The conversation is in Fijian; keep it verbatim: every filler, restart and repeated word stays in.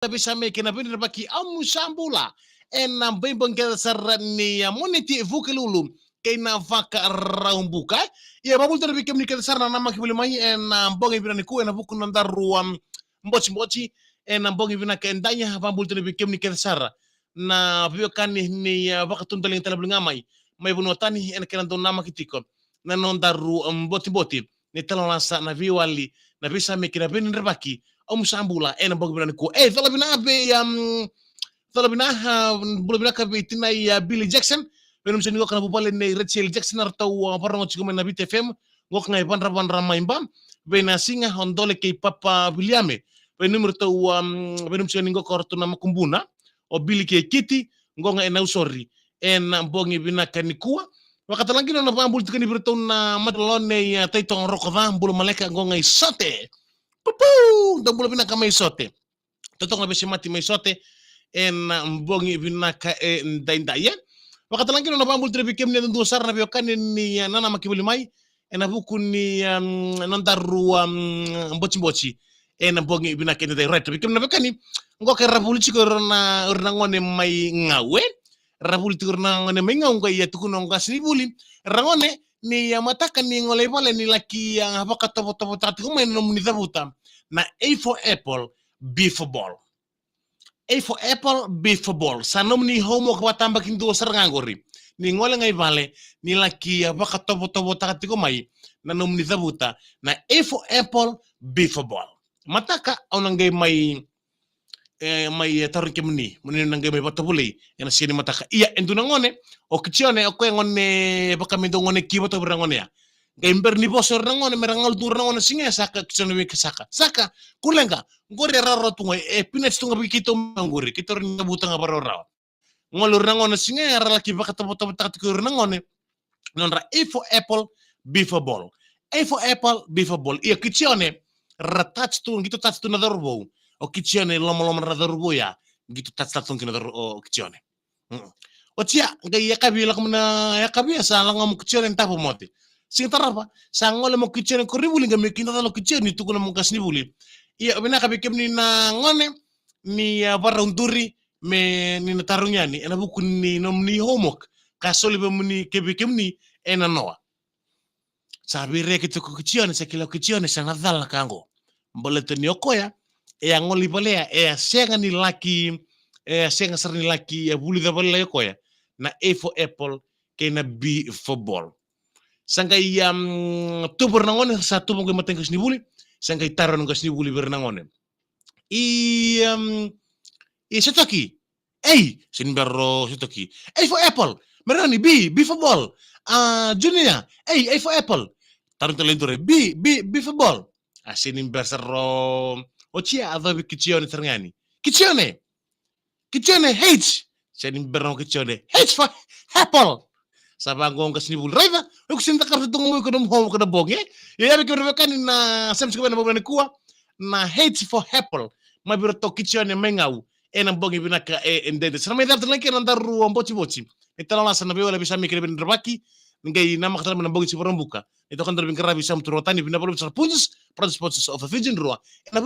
na veisamai kei na veidredrevaki, au sa bula. Ena veibogi kece sara ni, a, Moniti, Vukelulu kei na Vakaraubuka. Ia, vakabula tale vei kemuni kece sara na namaki voli mai ena bogi vinaka nikua ena vuku ni nodaru, am, bojiboji ena bogi vinaka edaidai. Vakabula tale vei kemuni kece sara na veiwekani ni, a, vakatudaliga tale voli ga mai, mai vanua tani ena kena dau namaki tiko na nodaru, am, bojiboji ni talanoa, na veiwali, na veisamai kei na veidredrevaki, au sa bula, ena bogi vinaka nikua. E, cola vinaka vei, am, cola vinaka, a, bula vinaka vei tinai, a, Billy Jackson. Vei nanumi sega ni qoka na vuvale nei Rachel Jackson, eratou, a, vakarorogo tiko mai na Viti F M. Qoka ga i Vadravadra mai Ba. Vei Nasiga, o Dole kei Papa Viliame. Vei nanumi ratou, am, vei nanumi sega ni qoka o ratou na makubuna, o Billy kei Kiti, qo ga e Nausori ena bogi vinaka nikua. Vakatalega kina na vakabula tiko yani vei iratou na mataloa nei, a, Taitoga Rokoca, bula maleka, qo ga i Sote. Pupu! Dou bula vinaka mai Sote. Totoka na veisemati mai Sote ena bogi vinaka edaidai, e. Vakatalega kina na vakabula tiko yani vei kemuni yadudua sara na veiwekani ni, a, nanamaki voli mai ena vuku ni, am, nodaru, am, bojiboji ena bogi vinaka edaidai. Right, vei kemuni na veiwekani, qo ke ra vuli tiko ira na, ira na gone mai Gau, e? Ra vuli tiko ira na gone mai Gau, qai, a, tukuna o qasenivuli, ra gone, ni, a, mataka ni gole i vale ni laki, a, vakatovotovotaka tiko mai na nomuni cavuta na A for apple, B for ball. A for apple, B for ball. Sa nomuni homework vakatabakidua sara ga qori. Ni gole ga i vale, ni laki, a, vakatovotovotaka tiko mai na nomuni cavuta na A for apple, B for ball. Mataka, au na qai mai, e, mai, e, tarogi kemuni, moni na qai mai vakatovolei ena siga ni mataka. Ia, e dua na gone, o Kitione, o koya gone, vaka me dau gone ki vata vei ira na gone ya. Qai bera ni vosa ira na gone, me ra galu tu ira na gone, siga ya, saka, Kitione vei ke saka. Saka, kulega, qori e rawarawa tu ga, e pinati tu ga vei keitou mai qori, keitou rawa ni cavuta ga vakarawarawa. Gole ira na gone, siga ya ra laki vakatovotovotaka tiko ira na gone nodra A for apple, B for ball. A for apple, B for ball. Ia Kitione, ra touch tu, qito touch tu na cauravou. O Kitione, lomaloma na cauravou ya, qito touch tu kina na cauravou, o Kitione. Mm. Oti ya, qai yakavi, lako mai na yakavi, sa lako mai o Kitione na tavomote. Siga tarava, sa gole mai o Kitione koronivuli, qai mai kidacala o Kitione, tukuna mai o qasenivuli. Ia, vinaka vei kemuni na gone, ni, a, Varau Duri, me ni na tarogi yani ena vuku ni nomuni homework ka soli vei kemuni, ke vei kemuni ena noa. Sa veireki tiko o Kitione, sa kila o Kitione sa na cala na ka qo. Baleta ni o koya e a gole i vale ya, e a sega ni laki, e a sega sara ni laki, e a vulica vale o koya na A for apple kei na B for ball. Sa qai, um, tuva ira na gone, sa tuva qo i matai ni qasenivuli, sa qai taro na qasenivuli vei ira na gone. I, um, i Setoki. A, sega ni bera o Setoki. A for apple. Merani, B, B for ball. A, Junior. A, A for apple. Taro tale dua, B, B, B for ball. A, sega ni bera sara o, oti ya, a cavuta o Kitione tale ga yani. Kitione. Kitione, H. Sega ni bera o Kitione. H for apple. Sa vaqo o qasenivuli. Raica, o iko sega ni cakava tu ga mai o iko na homework ena bogi, e? Ia, vei kemuni na veiwekani na sema tiko mai ena bogi nikua, na H for apple. Mai vei iratou o Kitione mai Gau ena bogi vinaka edaidai. Sa na mai cava tale ga kina na nodaru bojiboji ni talanoa, na veiwali, veisamai kei na veidredrevaki. Ni qai namaka tale mai na bogi ni Vakaraubuka. Ni toka na nodaru veiqaravi Samu Turuatani, vinaka vakalevu sara Punjas, proud sponsors of Fijian Drua. Ena